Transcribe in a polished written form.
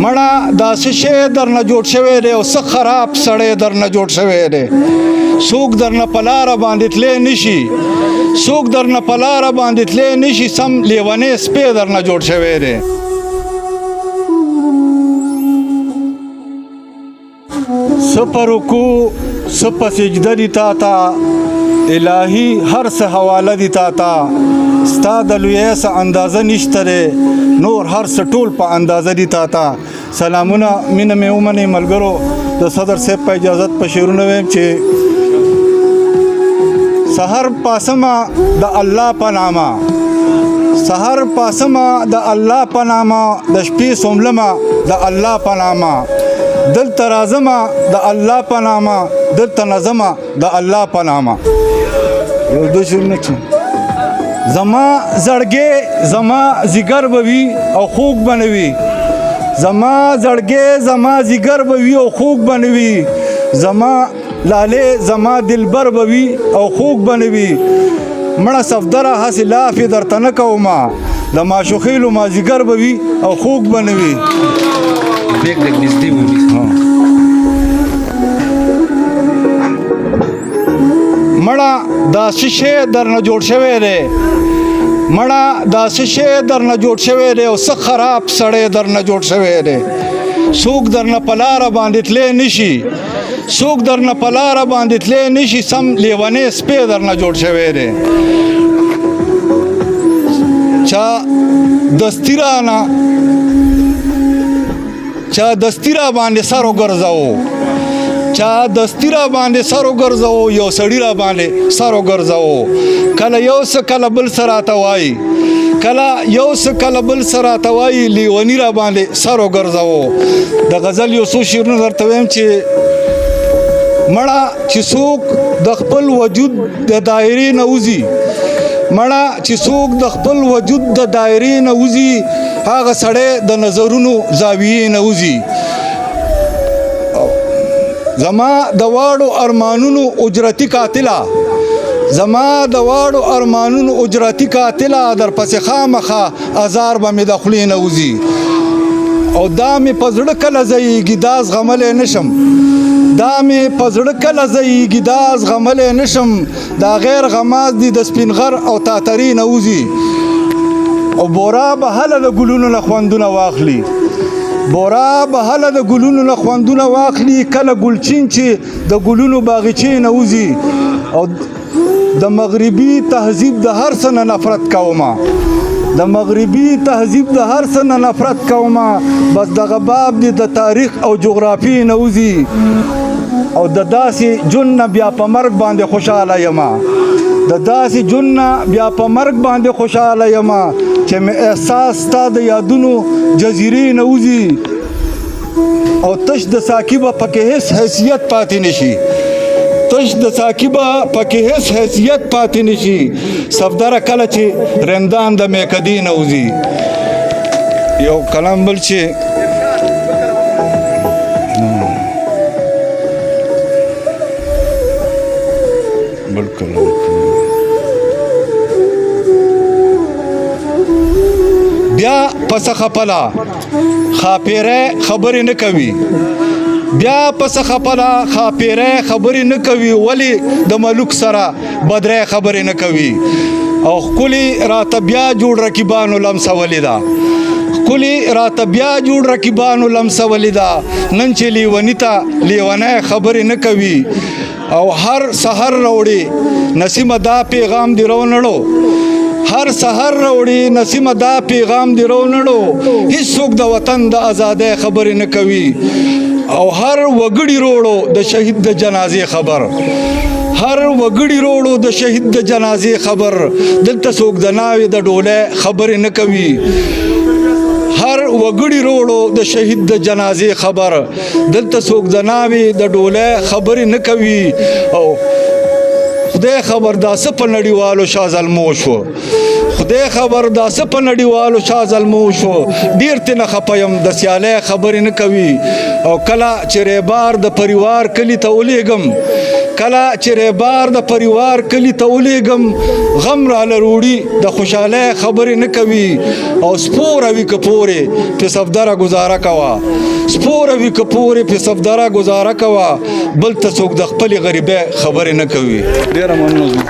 مړه دا څه شی درنه جوړ شوی دی او څه خراب سړی درنه جوړ شوی دی. څوک درنه په لاره باندې تلی نشي، څوک درنه په لاره باندې تلی نشي، سم لیونی سپی درنه جوړ شوی دی. څه په رکوع څه په سجده دي تا ته الهي هر څه حواله دي تا ته، ستا د لویۍ څه اندازه نشته دی، نور هر څه ټول په اندازه دي تا ته. سلامونه مینه مې ومنئ ملګرو، د صدر صاحب په اجازت په شعرونه وایم چې سحر پاسمه د الله په نامه، سحر پاسمه د الله په نامه، د شپې سوملمه د الله په نامه، دلته راځمه د الله په نامه، دلته نظمه د الله په نامه. یو دوه شعرونه چې زما زړګی زما ځیګر به وي او خوږ به نه وي، زما زړګی زما ځیګر به وي او خوږ به نه وي، زما لالی زما دلبر به وي او خوږ به نه وي. مړه صفدره هسې لافې درته نه کومه، د ماشوخېلو مازیګر به وي او خوږ به نه وي. لږ لږ نږدې ونیسه. مړه دا څه شی درنه جوړ شوی دی، مړه دا څه شی درنه جوړ شوی دی او څه خراب سړی درنه جوړ شوی دی. څوک درنه په لاره باندې تلی نشي، څوک درنه په لاره باندې تلی نشي، سم لیونی سپی درنه جوړ شوی دی. چا دستي رانه، چا دستي را باندې سر وګرځاوه، چا دستي را باندې سر وګرځاوه، یو سړي را باندې سر وګرځاوه. کله یو څه کله بل څه راته وایي، کله یو څه کله بل څه راته وایي، لیوني را باندې سر وګرځاوه. د غزل یو څو شعرونه درته وایم چې مړه چې څوک د خپل وجود د دایرې نه وځي، مړه چې څوک د خپل وجود د دایرې نه وځي، هغه سړی د نظرونو زاویې نه وځي. زما د واړو ارمانونو اجرتي قاتله، زما د واړو ارمانونو اجرتي قاتله، در پسې خامخا ازار به مې د خولې نه وځي. او دا مې په زړه کله ځایېږي، دا زغملی نشم، دا مې په زړه کله ځایېږي، دا زغملی نشم، دا غیر غماز دي د سپین غر او تاترې نه وځي. او بورا به هله د ګلونو نه خوندونه واخلي، بورا به هله د ګلونو نه خوندونه واخلي، کله ګلچین چې د ګلونو باغچې نه وځي. او د مغربي تهذیب د هر څه نه نفرت کومه، د مغربي تهذیب د هر څه نه نفرت کومه، بس دغه باب دې د تاریخ او جغرافیې نه وځي. او د داسې جون نه بیا په مرګ باندې خوشحاله یمه، د داسې جون نه بیا په مرګ باندې خوشحاله یمه، چې مې احساس ستا د یادونو جزیرې نه وځي. او تش د ساکي به پکې هېڅ حیثیت پاتې نشي، تش د ساکي به پکې هېڅ حیثیت پاتې نشي، صفدره کله چې رندان د میکدې نه وځي. یو کلام بل چې بل کلام بیا پس خپله خاپیره خبرې نه کوي، بیا پس خپله خاپیره خبرې نه کوي، ولی د ملوک سره بدرې خبرې نه کوي. او ښکلي راته بیا جوړ رقیبانو لمسولې ده، ښکلي راته بیا جوړ رقیبانو لمسولې ده، نن چې لیوني ته لیونی خبرې نه کوي. او هر سحر راوړي نسیمه دا پیغام دی رونړو، هر سحر راوړي نسیمه دا پیغام دی رونړو، هیڅوک د وطن د ازادۍ خبرې نه کوي. او هر وګړي روړو د شهید د جنازې خبر، هر وګړي روړو د شهید د جنازې خبر، دلته څوک د ناوې د ډولۍ خبرې نه کوي. هر وګړي روړو د شهید د جنازې خبر، دلته څوک د ناوې د ډولۍ خبرې نه کوي. او خدای خبر دا څه په نړیوالو شاه زلمو شو، خدای خبر دا څه په نړیوالو شاه زلمو شو، ډیر ترېنه خفه یم، د سیالۍ خبرې نه کوي. او کله چې ریبار د پریوار کلي ته ولیږم، کله چې ریبار د پریوار کلي ته ولیږم، غم راله روړي، د خوشحالۍ خبرې نه کوي. او سپوره وي که پورې په صفدره ګزاره کوه، سپوره وي که پورې په صفدره ګزاره کوه، بل ته څوک د خپلې غریبۍ خبرې نه کوي. ډېره مننه.